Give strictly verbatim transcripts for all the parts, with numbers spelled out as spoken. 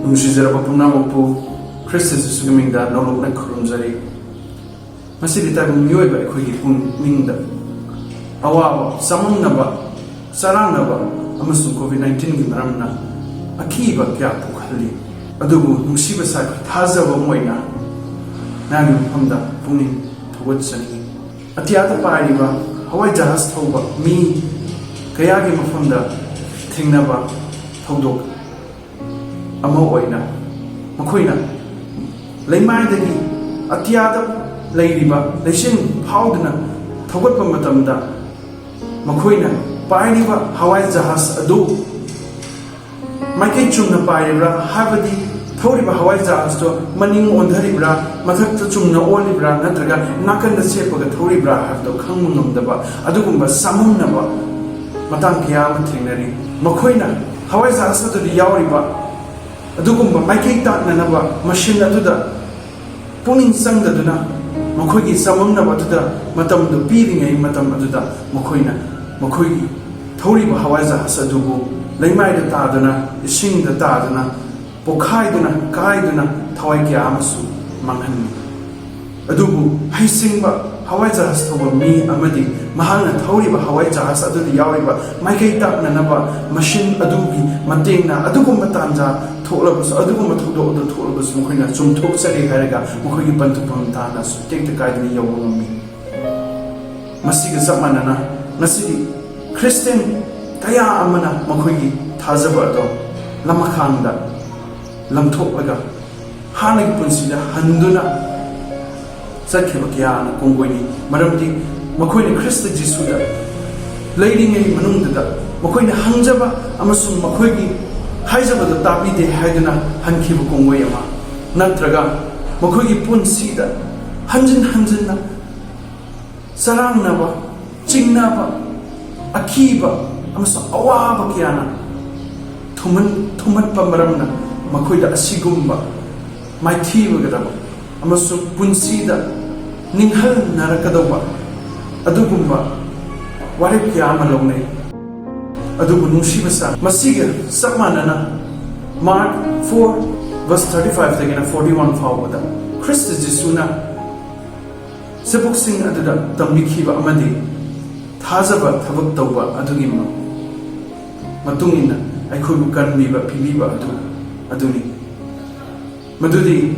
ꯅꯨꯡꯁꯤꯖꯔꯕ ꯄꯨꯝꯅꯃꯛꯄꯨ ꯈ꯭ꯔꯤꯁꯇ ꯖꯤꯁꯨꯒꯤ ꯃꯤꯡꯗ ꯅꯧꯂꯨꯛꯅ ꯈꯨꯔꯨꯝꯖꯔꯤ꯫ ꯉꯁꯤꯗꯤ ꯇꯥꯏꯕꯪ ꯃꯤꯑꯣꯏꯕ ꯑꯩꯈꯣꯏꯒꯤ ꯄꯨꯛꯅꯤꯡꯗ ꯑꯋꯥꯕ, ꯆꯃꯝꯅꯕ, ꯆꯔꯥꯡꯅꯕ ꯑꯃꯁꯨꯡ ꯀꯣꯚꯤꯗ ꯅꯥꯏꯟꯇꯤꯟꯒꯤ ꯃꯔꯝꯅ ꯑꯀꯤꯕ ꯀꯌꯥ ꯄꯣꯛꯍꯜꯂꯤ꯫ ꯑꯗꯨꯕꯨ ꯅꯨꯡꯁꯤꯕ ꯁꯥꯏ, ꯊꯥꯖꯕ ꯑꯃ ꯑꯣꯏꯅ ꯅꯍꯥꯛꯀꯤ ꯃꯐꯝꯗ ꯄꯨꯛꯅꯤꯡ ꯊꯧꯒꯠꯆꯅꯤꯡꯏ꯫ ꯑꯇꯤꯌꯥꯗ ꯄꯥꯏꯔꯤꯕ ꯍꯋꯥꯏ ꯖꯍꯥꯖ ꯊꯧꯕ ꯃꯤ ꯀꯌꯥꯒꯤ ꯃꯐꯝꯗ ꯊꯦꯡꯅꯕ ꯊꯧꯗꯣꯛ ꯑꯃ ꯑꯣꯏꯅ ꯃꯈꯣꯏꯅ ꯂꯩꯃꯥꯏꯗꯒꯤ ꯑꯇꯤꯌꯥꯗ ꯂꯩꯔꯤꯕ ꯂꯩꯆꯤꯟ ꯐꯥꯎꯗꯨꯅ ꯊꯧꯒꯠꯄ ꯃꯇꯝꯗ, ꯃꯈꯣꯏꯅ ꯄꯥꯏꯔꯤꯕ ꯍꯋꯥꯏ ꯖꯍꯥꯖ ꯑꯗꯨ ꯃꯥꯏꯀꯩ ꯆꯨꯝꯅ ꯄꯥꯏꯔꯤꯕ꯭ꯔꯥ, ꯍꯥꯏꯕꯗꯤ ꯊꯧꯔꯤꯕ ꯍꯋꯥꯏ ꯖꯍꯥꯖꯇꯣ ꯃꯅꯤꯡ ꯑꯣꯟꯊꯔꯤꯕ꯭ꯔꯥ, ꯃꯊꯛꯇ ꯆꯨꯝꯅ ꯑꯣꯜꯂꯤꯕ꯭ꯔꯥ, ꯅꯠꯇ꯭ꯔꯒ ꯅꯥꯀꯟꯗ ꯆꯦꯞꯄꯒ ꯊꯧꯔꯤꯕ꯭ꯔꯥ ꯍꯥꯏꯕꯗꯣ ꯈꯪꯕ ꯉꯝꯗꯕ ꯑꯗꯨꯒꯨꯝꯕ ꯆꯃꯝꯅꯕ ꯃꯇꯥꯡ ꯀꯌꯥ ꯑꯃ ꯊꯦꯡꯅꯔꯤ꯫ ꯃꯈꯣꯏꯅ ꯍꯋꯥꯏ ꯖꯍꯥꯖ ꯑꯗꯨꯗ ꯌꯥꯎꯔꯤꯕ ꯑꯗꯨꯒꯨꯝꯕ ꯃꯥꯏꯀꯩ ꯇꯥꯛꯅꯅꯕ ꯃꯁꯤꯟ ꯑꯗꯨꯗ ꯄꯨꯛꯅꯤꯡ ꯆꯪꯗꯗꯨꯅ, ꯃꯈꯣꯏꯒꯤ ꯆꯃꯝꯅꯕ ꯑꯗꯨꯗ ꯃꯇꯝꯗꯨ ꯄꯤꯔꯤꯉꯩ ꯃꯇꯝ ꯑꯗꯨꯗ ꯃꯈꯣꯏꯅ ꯃꯈꯣꯏꯒꯤ ꯊꯧꯔꯤꯕ ꯍꯋꯥꯏ ꯖꯍꯥꯖ ꯑꯗꯨꯕꯨ ꯂꯩꯃꯥꯏꯗ ꯇꯥꯗꯨꯅ, ꯏꯁꯤꯡꯗ ꯇꯥꯗꯨꯅ, ꯄꯣꯈꯥꯏꯗꯨꯅ, ꯀꯥꯏꯗꯨꯅ ꯊꯋꯥꯏ ꯀꯌꯥ ꯑꯃꯁꯨ ꯃꯥꯡꯍꯟꯂꯤ꯫ ꯑꯗꯨꯕꯨ ꯍꯩꯁꯤꯡꯕ ꯍꯋꯥꯏ ꯖꯍꯥꯖ ꯊꯧꯕ ꯃꯤ ꯑꯃꯗꯤ ꯃꯍꯥꯛꯅ ꯊꯧꯔꯤꯕ ꯍꯋꯥꯏ ꯖꯍꯥꯖ ꯑꯗꯨꯗ ꯌꯥꯎꯔꯤꯕ ꯃꯥꯏꯀꯩ ꯇꯥꯛꯅꯅꯕ ꯃꯁꯤꯟ ꯑꯗꯨꯒꯤ ꯃꯇꯦꯡꯅ ꯑꯗꯨꯒꯨꯝꯕ ꯇꯥꯟꯖꯥ ꯊꯣꯛꯂꯕꯁꯨ, ꯑꯗꯨꯒꯨꯝꯕ ꯊꯧꯗꯣꯛ ꯑꯗꯨ ꯊꯣꯛꯂꯕꯁꯨ ꯃꯈꯣꯏꯅ ꯆꯨꯝꯊꯣꯛꯆꯔꯦ ꯍꯥꯏꯔꯒ ꯃꯈꯣꯏꯒꯤ ꯄꯟꯊꯨꯡꯐꯝ ꯇꯥꯅ ꯁꯨꯡꯇꯦꯛꯇ ꯀꯥꯏꯗꯅ ꯌꯧꯕ ꯉꯝꯃꯤ꯫ ꯃꯁꯤꯒ ꯆꯞ ꯃꯥꯟꯅꯅ ꯉꯁꯤꯗꯤ ꯈ꯭ꯔꯤꯁꯇꯤꯌꯥꯟ ꯀꯌꯥ ꯑꯃꯅ ꯃꯈꯣꯏꯒꯤ ꯊꯥꯖꯕ ꯑꯗꯣ ꯂꯃꯈꯥꯡꯗ ꯂꯪꯊꯣꯛꯂꯒ ꯍꯥꯟꯅꯒꯤ ꯄꯨꯟꯁꯤꯗ ꯍꯟꯗꯨꯅ ꯆꯠꯈꯤꯕ ꯀꯌꯥꯅ ꯀꯣꯡꯒꯣꯏꯅꯤ꯫ ꯃꯔꯝꯗꯤ ꯃꯈꯣꯏꯅ ꯈ꯭ꯔꯤꯁꯇ ꯖꯤꯁꯨꯗ ꯂꯩꯔꯤꯉꯩ ꯃꯅꯨꯡꯗꯨꯗ ꯃꯈꯣꯏꯅ ꯍꯪꯖꯕ ꯑꯃꯁꯨꯡ ꯃꯈꯣꯏꯒꯤ ꯍꯥꯏꯖꯕꯗꯨ ꯇꯥꯕꯤꯗꯦ ꯍꯥꯏꯗꯨꯅ ꯍꯟꯈꯤꯕ ꯀꯣꯡꯒꯣꯏ ꯑꯃ, ꯅꯠꯇ꯭ꯔꯒ ꯃꯈꯣꯏꯒꯤ ꯄꯨꯟꯁꯤꯗ ꯍꯟꯖꯤꯟ ꯍꯟꯖꯤꯟꯅ ꯆꯔꯥꯡꯅꯕ, ꯆꯤꯡꯅꯕ, ꯑꯀꯤꯕ ꯑꯃꯁꯨꯡ ꯑꯋꯥꯕ ꯀꯌꯥꯅ ꯊꯨꯝꯍꯟ-, ꯊꯨꯝꯍꯠꯄ ꯃꯔꯝꯅ ꯃꯈꯣꯏꯗ ꯑꯁꯤꯒꯨꯝꯕ ꯃꯥꯏꯊꯤꯕꯒꯗꯕ ꯑꯃꯁꯨꯡ ꯄꯨꯟꯁꯤꯗ ꯅꯤꯡꯍꯟꯅꯔꯛꯀꯗꯧꯕ ꯑꯗꯨꯒꯨꯝꯕ ꯋꯥꯔꯦꯞ ꯀꯌꯥ ꯑꯃ ꯂꯧꯅꯩ꯫ ꯑꯗꯨꯕꯨ ꯅꯨꯡꯁꯤꯕ ꯁꯥ, ꯃꯁꯤꯒ ꯆꯞ ꯃꯥꯟꯅꯅ Mark four verse thirty five ꯗꯒꯤꯅ forty one ꯐꯥꯎꯕꯗ ꯈ꯭ꯔꯤꯁꯇ ꯖꯤꯁꯨꯅ ꯁꯦꯕꯣꯛꯁꯤꯡ ꯑꯗꯨꯗ ꯇꯝꯕꯤꯈꯤꯕ ꯑꯃꯗꯤ ꯊꯥꯖꯕ ꯊꯕꯛ ꯇꯧꯕ ꯑꯗꯨꯒꯤ ꯃ-, ꯃꯇꯨꯡ ꯏꯟꯅ ꯑꯩꯈꯣꯏꯕꯨ ꯀꯟꯕꯤꯕ, ꯄꯤꯕꯤꯕ ꯑꯗꯨ, ꯑꯗꯨꯅꯤ꯫ ꯃꯗꯨꯗꯤ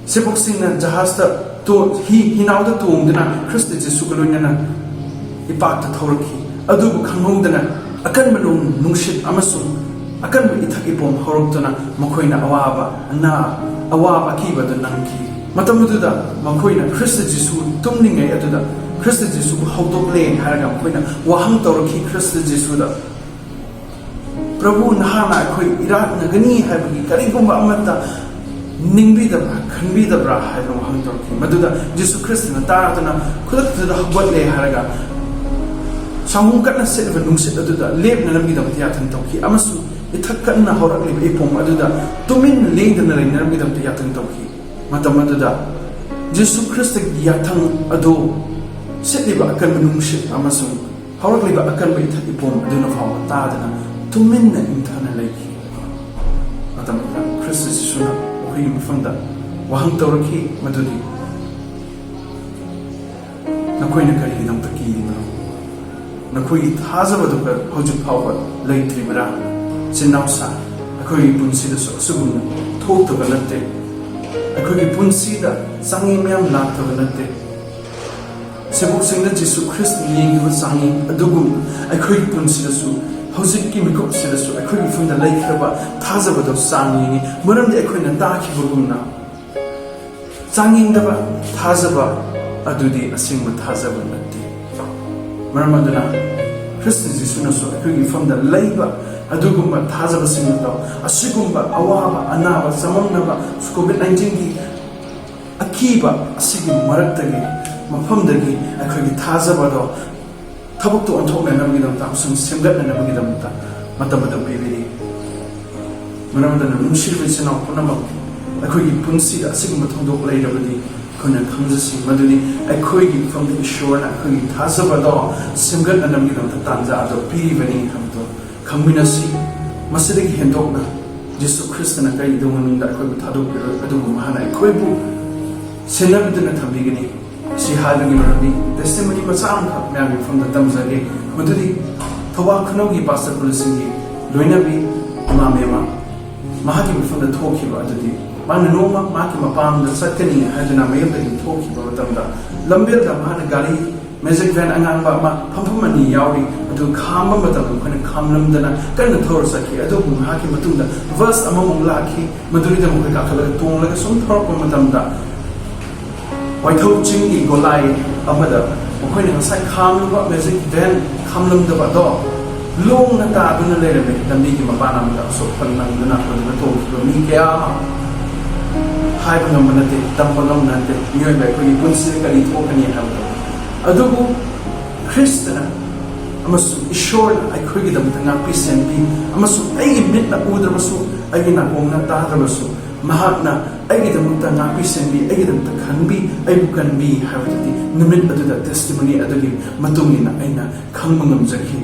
ꯁꯦꯕꯣꯛꯁꯤꯡꯅ ꯖꯍꯥꯖꯇ ꯇꯣ-, ꯍꯤ, ꯍꯤꯅꯥꯎꯗ ꯇꯣꯡꯗꯨꯅ ꯈ꯭ꯔꯤꯁꯇ ꯖꯤꯁꯨꯒ ꯂꯣꯏꯅꯅ ꯏꯄꯥꯛꯇ ꯊꯧꯔꯛꯈꯤ꯫ ꯑꯗꯨꯕꯨ ꯈꯪꯍꯧꯗꯅ ꯑꯀꯟꯕ ꯅꯣꯡ-, ꯅꯨꯡꯁꯤꯠ ꯑꯃꯁꯨꯡ ꯑꯀꯟꯕ ꯏꯊꯛ ꯏꯄꯣꯝ ꯍꯧꯔꯛꯇꯨꯅ ꯃꯈꯣꯏꯅ ꯑꯋꯥꯕ, ꯑꯅꯥ, ꯑꯋꯥꯕ ꯑꯀꯤꯕ ꯑꯗꯨ ꯅꯪꯈꯤ꯫ ꯃꯇꯝ ꯑꯗꯨꯗ ꯃꯈꯣꯏꯅ ꯈ꯭ꯔꯤꯁꯇ ꯖꯤꯁꯨ ꯇꯨꯝꯂꯤꯉꯩ ꯑꯗꯨꯗ ꯈ꯭ꯔꯤꯁꯇ ꯖꯤꯁꯨꯕꯨ ꯍꯧꯗꯣꯛꯂꯦ ꯍꯥꯏꯔꯒ ꯃꯈꯣꯏꯅ ꯋꯥꯍꯪ ꯇꯧꯔꯛꯈꯤ ꯈ꯭ꯔꯤꯁꯇ ꯖꯤꯁꯨꯗ꯫ "ꯄ꯭ꯔꯚꯨ, ꯅꯍꯥꯛꯅ ꯑꯩꯈꯣꯏ ꯏꯔꯥꯛꯅꯒꯅꯤ ꯍꯥꯏꯕꯒꯤ ꯀꯔꯤꯒꯨꯝꯕ ꯑꯃꯠꯇ ꯅꯤꯡꯕꯤꯗꯕ꯭ꯔꯥ, ꯈꯟꯕꯤꯗꯕ꯭ꯔꯥ?" ꯍꯥꯏꯗꯅ ꯋꯥꯍꯪ ꯇꯧꯔꯛꯈꯤ꯫ ꯃꯗꯨꯗ ꯖꯤꯁꯨ ꯈ꯭ꯔꯤꯁꯇꯅ ꯇꯥꯗꯨꯅ ꯈꯨꯗꯛꯇꯨꯗ ꯍꯧꯒꯠꯂꯦ ꯍꯥꯏꯔꯒ ꯁꯥꯍꯨꯝ ꯀꯟꯅ ꯁꯤꯠꯂꯤꯕ ꯅꯨꯡꯁꯤꯠ ꯑꯗꯨꯗ ꯂꯦꯞꯅꯅꯕꯒꯤꯗꯃꯛꯇ ꯌꯥꯊꯪ ꯇꯧꯈꯤ ꯑꯃꯁꯨꯡ ꯏꯊꯛ ꯀꯟꯅ ꯍꯧꯔꯛꯂꯤꯕ ꯏꯄꯣꯝ ꯑꯗꯨꯗ ꯇꯨꯃꯤꯟꯅ ꯂꯦꯡꯗꯅ ꯂꯩꯅꯅꯕꯒꯤꯗꯃꯛꯇ ꯌꯥꯊꯪ ꯇꯧꯈꯤ꯫ ꯃꯇꯝ ꯑꯗꯨꯗ ꯖꯤꯁꯨ ꯈ꯭ꯔꯤꯁꯇꯒꯤ ꯌꯥꯊꯪ ꯑꯗꯨ ꯁꯤꯠꯂꯤꯕ ꯑꯀꯟꯕ ꯅꯨꯡꯁꯤꯠ ꯑꯃꯁꯨꯡ ꯍꯧꯔꯛꯂꯤꯕ ꯑꯀꯟꯕ ꯏꯊꯛ ꯏꯄꯣꯝ ꯑꯗꯨꯅ ꯐꯥꯎꯕ ꯇꯥꯗꯅ ꯇꯨꯃꯤꯟꯅ ꯏꯪꯊꯅ ꯂꯩꯈꯤ꯫ ꯃꯇꯝ ꯑꯗꯨꯗ ꯈ꯭ꯔꯤꯁꯇ ꯖꯤꯁꯨꯅ ꯃꯈꯣꯏꯒꯤ ꯃꯐꯝꯗ ꯋꯥꯍꯪ ꯇꯧꯔꯛꯈꯤ, ꯃꯗꯨꯗꯤ, "ꯅꯈꯣꯏꯅ ꯀꯔꯤꯒꯤꯗꯃꯛꯇ ꯀꯤꯔꯤꯕꯅꯣ? ꯅꯈꯣꯏꯒꯤ ꯊꯥꯖꯕꯗꯨ ꯍꯧꯖꯤꯛ ꯐꯥꯎꯕ ꯂꯩꯇ꯭ꯔꯤꯕ꯭ꯔꯥ?" ꯏꯆꯤꯟ ꯏꯅꯥꯎꯁꯥ, ꯑꯩꯈꯣꯏꯒꯤ ꯄꯨꯟꯁꯤꯗꯁꯨ ꯑꯁꯤꯒꯨꯝꯅ ꯊꯣꯛꯇꯕ ꯅꯠꯇꯦ꯫ ꯑꯩꯈꯣꯏꯒꯤ ꯄꯨꯟꯁꯤꯗ ꯆꯥꯡꯌꯦꯡ ꯃꯌꯥꯝ ꯂꯥꯛꯇꯕ ꯅꯠꯇꯦ꯫ ꯁꯦꯕꯣꯛꯁꯤꯡꯅ ꯖꯤꯁꯨ ꯈ꯭ꯔꯤꯁꯇ ꯌꯦꯡꯂꯤꯕ ꯆꯥꯡꯌꯦꯡ ꯑꯗꯨꯒꯨꯝꯅ ꯑꯩꯈꯣꯏꯒꯤ ꯄꯨꯟꯁꯤꯗꯁꯨ, ꯍꯧꯖꯤꯛꯀꯤ ꯃꯤꯀꯨꯞꯁꯤꯗꯁꯨ ꯑꯩꯈꯣꯏꯒꯤ ꯃꯐꯝꯗ ꯂꯩꯈ꯭ꯔꯕ ꯊꯥꯖꯕꯗꯣ ꯆꯥꯡ ꯌꯦꯡꯉꯤ꯫ ꯃꯔꯝꯗꯤ ꯑꯩꯈꯣꯏꯅ ꯇꯥꯈꯤꯕꯒꯨꯝꯅ, ꯆꯥꯡꯌꯦꯡꯗꯕ ꯊꯥꯖꯕ ꯑꯗꯨꯗꯤ ꯑꯁꯦꯡꯕ ꯊꯥꯖꯕ ꯅꯠꯇꯦ꯫ ꯃꯔꯝ ꯑꯗꯨꯅ ꯈ꯭ꯔꯤꯁꯇ ꯖꯤꯁꯨꯅꯁꯨ ꯑꯩꯈꯣꯏꯒꯤ ꯃꯐꯝꯗ ꯂꯩꯕ ꯑꯗꯨꯒꯨꯝꯕ ꯊꯥꯖꯕꯁꯤꯡ ꯑꯗꯣ, ꯑꯁꯤꯒꯨꯝꯕ ꯑꯋꯥꯕ, ꯑꯅꯥꯕ, ꯆꯃꯝꯅꯕ, ꯀꯣꯚꯤꯗ ꯅꯥꯏꯟꯇꯤꯟꯒꯤ ꯑꯀꯤꯕ ꯑꯁꯤꯒꯤ ꯃꯔꯛꯇꯒꯤ, ꯃꯐꯝꯗꯒꯤ ꯑꯩꯈꯣꯏꯒꯤ ꯊꯥꯖꯕꯗꯣ ꯊꯕꯛꯇ ꯑꯣꯟꯊꯣꯛꯅꯅꯕꯒꯤꯗꯃꯛꯇ ꯑꯃꯁꯨꯡ ꯁꯦꯝꯒꯠꯅꯅꯕꯒꯤꯗꯃꯛꯇ ꯃꯇꯝ ꯑꯗꯨ ꯄꯤꯕꯤꯔꯤ꯫ ꯃꯔꯝ ꯑꯗꯨꯅ, ꯅꯨꯡꯁꯤꯔꯕ ꯏꯆꯤꯟ ꯏꯅꯥꯎ ꯄꯨꯝꯅꯃꯛ, ꯑꯩꯈꯣꯏꯒꯤ ꯄꯨꯟꯁꯤꯗ ꯑꯁꯤꯒꯨꯝꯕ ꯊꯧꯗꯣꯛ ꯂꯩꯔꯕꯗꯤ ꯑꯩꯈꯣꯏꯅ ꯈꯪꯖꯁꯤ, ꯃꯗꯨꯗꯤ ꯑꯩꯈꯣꯏꯒꯤ ꯃꯐꯝꯗ ꯏꯁꯣꯔꯅ ꯑꯩꯈꯣꯏꯒꯤ ꯊꯥꯖꯕꯗꯣ ꯁꯦꯝꯒꯠꯅꯅꯕꯒꯤꯗꯃꯛꯇ ꯇꯥꯟꯖꯥ ꯑꯗꯨ ꯄꯤꯔꯤꯕꯅꯤ ꯍꯥꯏꯕꯗꯣ ꯈꯪꯃꯤꯟꯅꯁꯤ꯫ ꯃꯁꯤꯗꯒꯤ ꯍꯦꯟꯗꯣꯛꯅ ꯖꯤꯁꯨ ꯈ꯭ꯔꯤꯁꯇꯅ ꯀꯔꯤꯒꯤ ꯃꯅꯨꯡꯗ ꯑꯩꯈꯣꯏꯕꯨ ꯊꯥꯗꯣꯛꯄꯤꯔꯣꯏ, ꯑꯗꯨꯕꯨ ꯃꯍꯥꯛꯅ ꯑꯩꯈꯣꯏꯕꯨ ꯁꯦꯟꯅꯕꯤꯗꯨꯅ ꯊꯝꯕꯤꯒꯅꯤ꯫ ꯁꯤ ꯍꯥꯏꯕꯒꯤ ꯃꯔꯝꯗꯤ testimony ꯃꯆꯥ ꯑꯃꯈꯛ ꯃꯌꯥꯝꯒꯤ ꯃꯐꯝꯗ ꯇꯝꯖꯒꯦ꯫ ꯃꯗꯨꯗꯤ ꯊꯧꯕꯥꯜ ꯈꯨꯅꯧꯒꯤ ꯄꯥꯁꯇꯔ ꯄꯨꯂꯤꯁꯁꯤꯡꯒꯤ ꯂꯣꯏꯅꯕꯤ ꯏꯃꯥ ꯃꯦꯃ ꯃꯍꯥꯛꯀꯤ ꯃꯐꯝꯗ ꯊꯣꯛꯈꯤꯕ ꯑꯗꯨꯗꯤ, ꯃꯥꯅ ꯅꯣꯡꯃ ꯃꯍꯥꯛꯀꯤ ꯃꯄꯥꯝꯗ ꯆꯠꯀꯅꯤ ꯍꯥꯏꯗꯨꯅ ꯃꯌꯨꯝꯗꯒꯤ ꯊꯣꯛꯈꯤꯕ ꯃꯇꯝꯗ, ꯂꯝꯕꯦꯜꯗ ꯃꯍꯥꯛꯅ ꯒꯥꯔꯤ magic van ꯑꯉꯥꯡꯕ ꯑꯃ ꯐꯝꯐꯝ ꯑꯅꯤ ꯌꯥꯎꯔꯤ, ꯑꯗꯨ ꯈꯥꯝꯕ ꯃꯇꯝꯗ ꯑꯩꯈꯣꯏꯅ ꯈꯥꯝꯂꯝꯗꯅ ꯀꯟꯅ ꯊꯧꯔ ꯆꯠꯈꯤ꯫ ꯑꯗꯨꯕꯨ ꯉꯥꯏꯍꯥꯛꯀꯤ ꯃꯇꯨꯡꯗ bus ꯑꯃꯃꯨꯛ ꯂꯥꯛꯈꯤ꯫ ꯃꯗꯨꯒꯤꯗꯃꯛ ꯑꯩꯈꯣꯏ ꯀꯥꯈꯠꯂꯒ ꯇꯣꯡꯂꯒ ꯁꯨꯝ ꯊꯧꯔꯛꯄ ꯃꯇꯝꯗ, ꯋꯥꯏꯊꯧ ꯆꯤꯡꯒꯤ ꯒꯣꯂꯥꯏ ꯑꯃꯗ ꯃꯈꯣꯏꯅ ꯉꯁꯥꯏ ꯈꯥꯝꯂꯨꯕ magic van ꯈꯥꯝꯂꯝꯗꯕ ꯑꯗꯣ ꯂꯣꯡꯅ ꯇꯥꯗꯨꯅ ꯂꯩꯔꯝꯃꯤ꯫ ꯂꯝꯕꯤꯒꯤ ꯃꯄꯥꯟ ꯑꯃꯗ ꯑꯁꯣꯛ ꯑꯄꯟ ꯅꯪꯗꯨꯅ ꯐꯖꯅ ꯇꯣꯡꯈꯤꯕ ꯃꯤ ꯀꯌꯥ ꯑꯃ ꯍꯥꯏꯕ ꯉꯝꯕ ꯅꯠꯇꯦ, ꯇꯝꯕ ꯉꯝꯕ ꯅꯠꯇꯦ꯫ ꯃꯤꯑꯣꯏꯕ ꯑꯩꯈꯣꯏꯒꯤ ꯄꯨꯟꯁꯤꯗ ꯀꯔꯤ ꯊꯣꯛꯀꯅꯤ ꯍꯥꯏꯕꯗꯣ꯫ ꯑꯗꯨꯕꯨ ꯈ꯭ꯔꯤꯁꯇꯅ ꯑꯃꯁꯨꯡ ꯏꯁꯣꯔꯅ ꯑꯩꯈꯣꯏꯒꯤꯗꯃꯛꯇ ꯉꯥꯛꯄꯤ ꯁꯦꯟꯕꯤ ꯑꯃꯁꯨꯡ ꯑꯩꯒꯤ ꯃꯤꯠꯅ ꯎꯗ꯭ꯔꯕꯁꯨ, ꯑꯩꯒꯤ ꯅꯥꯀꯣꯡꯅ ꯇꯥꯗ꯭ꯔꯕꯁꯨ, ꯃꯍꯥꯛꯅ ꯑꯩꯒꯤꯗꯃꯛꯇ ꯉꯥꯛꯄꯤ ꯁꯦꯟꯕꯤ, ꯑꯩꯒꯤꯗꯃꯛꯇ ꯈꯟꯕꯤ, ꯑꯩꯕꯨ ꯀꯟꯕꯤ ꯍꯥꯏꯕꯗꯨꯗꯤ ꯅꯨꯃꯤꯠ ꯑꯗꯨꯗ testimony ꯑꯗꯨꯒꯤ ꯃꯇꯨꯡ ꯏꯟꯅ ꯑꯩꯅ ꯈꯪꯕ ꯉꯝꯖꯈꯤ꯫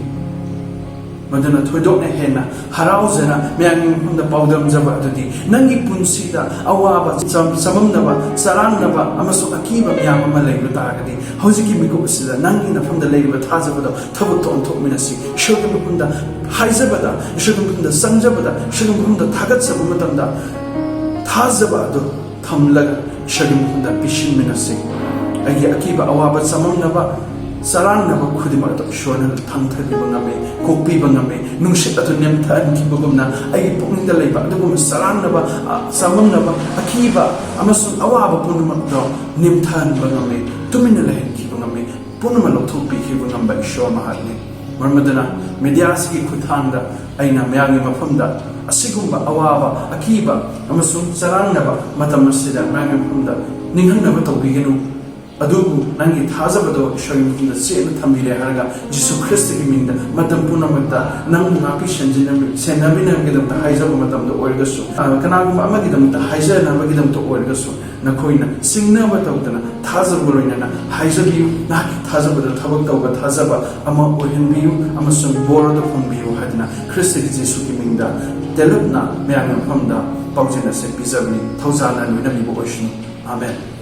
ꯃꯗꯨꯅ ꯊꯣꯏꯗꯣꯛꯅ ꯍꯦꯟꯅ ꯍꯔꯥꯎꯖꯅ ꯃꯌꯥꯝꯒꯤ ꯃꯐꯝꯗ ꯄꯥꯎꯗꯝꯖꯕ ꯑꯗꯨꯗꯤ, ꯅꯪꯒꯤ ꯄꯨꯟꯁꯤꯗ ꯑꯋꯥꯕ, ꯆꯝ-, ꯆꯃꯝꯅꯕ, ꯆꯔꯥꯡꯅꯕ ꯑꯃꯁꯨꯡ ꯑꯀꯤꯕ ꯃꯌꯥꯝ ꯑꯃ ꯂꯩꯕ ꯇꯥꯔꯒꯗꯤ, ꯍꯧꯖꯤꯛꯀꯤ ꯃꯤꯀꯨꯞ ꯑꯁꯤꯗ ꯅꯪꯒꯤ ꯅꯐꯝꯗ ꯂꯩꯔꯤꯕ ꯊꯥꯖꯕꯗꯣ ꯊꯕꯛꯇ ꯑꯣꯟꯊꯣꯛꯃꯤꯟꯅꯁꯤ꯫ ꯏꯁꯣꯔꯒꯤ ꯃꯐꯝꯗ ꯍꯥꯏꯖꯕꯗ, ꯏꯁꯣꯔꯒꯤ ꯃꯐꯝꯗ ꯆꯪꯖꯕꯗ, ꯏꯁꯣꯔꯒꯤ ꯃꯐꯝꯗ ꯊꯥꯒꯠꯆꯕ ꯃꯇꯝꯗ, ꯊꯥꯖꯕ ꯑꯗꯨ ꯊꯝꯂꯒ ꯏꯁꯣꯔꯒꯤ ꯃꯐꯝꯗ ꯄꯤꯁꯤꯟꯃꯤꯟꯅꯁꯤ꯫ ꯑꯩꯒꯤ ꯑꯀꯤꯕ, ꯑꯋꯥꯕ, ꯆꯃꯝꯅꯕ, ꯆꯔꯥꯡꯅꯕ ꯈꯨꯗꯤꯡꯃꯛ ꯑꯗꯨ ꯏꯁꯣꯔꯅ ꯊꯥꯡꯊꯕꯤꯕ ꯉꯝꯃꯤ, ꯀꯣꯛꯄꯤꯕ ꯉꯝꯃꯤ꯫ ꯅꯨꯡꯁꯤꯠ ꯑꯗꯨ ꯅꯦꯝꯊꯍꯟꯈꯤꯕꯒꯨꯝꯅ ꯑꯩꯒꯤ ꯄꯨꯛꯅꯤꯡꯗ ꯂꯩꯕ ꯑꯗꯨꯒꯨꯝꯕ ꯆꯔꯥꯡꯅꯕ, ꯑ, ꯆꯃꯝꯅꯕ, ꯑꯀꯤꯕ ꯑꯃꯁꯨꯡ ꯑꯋꯥꯕ ꯄꯨꯝꯅꯃꯛꯇꯣ ꯅꯦꯝꯊꯍꯟꯕ ꯉꯝꯃꯤ, ꯇꯨꯃꯤꯟꯅ ꯂꯩꯍꯟꯈꯤꯕ ꯉꯝꯃꯤ, ꯄꯨꯝꯅꯃꯛ ꯂꯧꯊꯣꯛꯄꯤꯈꯤꯕ ꯉꯝꯕ ꯏꯁꯣꯔ ꯃꯍꯥꯛꯅꯤ꯫ ꯃꯔꯝ ꯑꯗꯨꯅ media ꯑꯁꯤꯒꯤ ꯈꯨꯠꯊꯥꯡꯗ ꯑꯩꯅ ꯃꯌꯥꯝꯒꯤ ꯃꯐꯝꯗ ꯑꯁꯤꯒꯨꯝꯕ ꯑꯋꯥꯕ, ꯑꯀꯤꯕ ꯑꯃꯁꯨꯡ ꯆꯔꯥꯡꯅꯕ ꯃꯇꯝ ꯑꯁꯤꯗ ꯃꯌꯥꯝꯒꯤ ꯃꯐꯝꯗ ꯅꯤꯡꯍꯟꯅꯕ ꯇꯧꯕꯤꯒꯅꯨ꯫ ꯑꯗꯨꯕꯨ ꯅꯪꯒꯤ ꯊꯥꯖꯕꯗꯣ ꯏꯁꯣꯔꯒꯤ ꯃꯐꯝꯗ ꯆꯦꯠꯅ ꯊꯝꯕꯤꯔꯦ ꯍꯥꯏꯔꯒ, ꯖꯤꯁꯨ ꯈ꯭ꯔꯤꯁꯇꯒꯤ ꯃꯤꯡꯗ ꯃꯇꯝ ꯄꯨꯝꯅꯃꯛꯇ ꯅꯪꯕꯨ ꯉꯥꯛꯄꯤ ꯁꯦꯟꯖꯤꯟꯅꯕ-, ꯁꯦꯟꯅꯕꯤꯅꯕꯒꯤꯗꯃꯛꯇ ꯍꯥꯏꯖꯕ ꯃꯇꯝꯗ ꯑꯣꯏꯔꯒꯁꯨ, ꯑ, ꯀꯅꯥꯒꯨꯝꯕ ꯑꯃꯒꯤꯗꯃꯛꯇ ꯍꯥꯏꯖꯅꯕꯒꯤꯗꯃꯛꯇ ꯑꯣꯏꯔꯒꯁꯨ, ꯅꯈꯣꯏꯅ ꯆꯤꯡꯅꯕ ꯇꯧꯗꯅ ꯊꯥꯖꯕꯒ ꯂꯣꯏꯅꯅ ꯍꯥꯏꯖꯕꯤꯌꯨ꯫ ꯅꯍꯥꯛꯀꯤ ꯊꯥꯖꯕꯗ ꯊꯕꯛ ꯇꯧꯕ ꯊꯥꯖꯕ ꯑꯃ ꯑꯣꯏꯍꯟꯕꯤꯌꯨ ꯑꯃꯁꯨꯡ ꯕꯣꯔ ꯑꯗꯨ ꯐꯪꯕꯤꯌꯨ ꯍꯥꯏꯗꯅ ꯈ꯭ꯔꯤꯁꯇꯒꯤ ꯖꯤꯁꯨꯒꯤ ꯃꯤꯡꯗ ꯇꯦꯜꯂꯞꯅ ꯃꯌꯥꯝꯒꯤ ꯃꯐꯝꯗ ꯄꯥꯎꯖꯦꯜ ꯑꯁꯤ ꯄꯤꯖꯕꯅꯤ꯫ ꯊꯧꯖꯥꯜꯅ ꯂꯣꯏꯅꯕꯤꯕ ꯑꯣꯏꯁꯅꯨ꯫ ꯑꯥꯃꯦꯟ꯫